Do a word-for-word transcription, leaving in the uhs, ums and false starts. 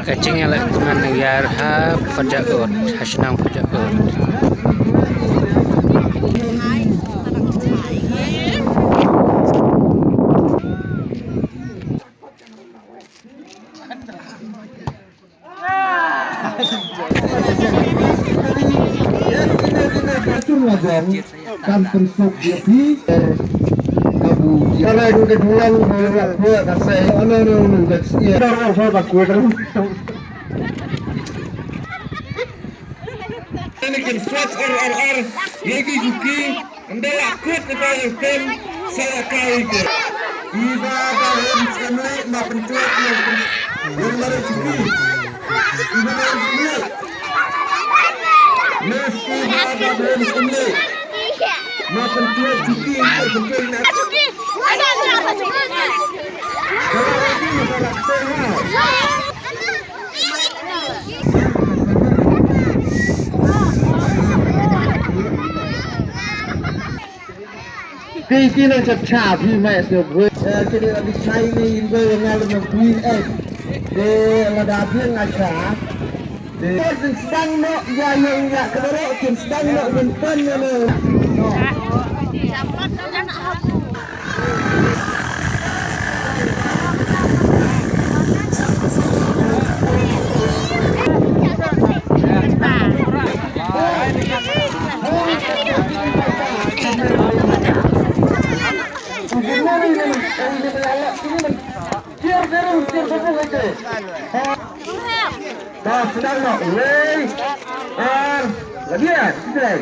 Ka jingïaleh kumne ïar ha Pajak Ut, ha shnong Pajak Ut. Kan pynsuk ïa phi. Kabu ïa la du ka dulang, ka la pua ka sai. Ana ru nu ka sia. Dah orang sa takut. Ini kan swat ar ar ar. Ïa ki juki. Ynda la kut kata ïa pen sa la kai ke. Iba ba hum semle ma pyntuat ïa pen. Ïa mara juki. Iba ba hum semle. Mas iba ba hum semle. Ma pyntuat juki, ma pyntuat na. Kalau lagi masalah sehat. Ki ki nang chap cha phi mai sngewbha. Eh, ki dei la bi chai ni in ba ngal ma phi eh. Te la da phi nga cha. Te kin sdang noh ïa ïa ïa ka dara kin sdang noh ban pan na na. Dah sedang nak. Wei. Ah, lagi ya, sedang.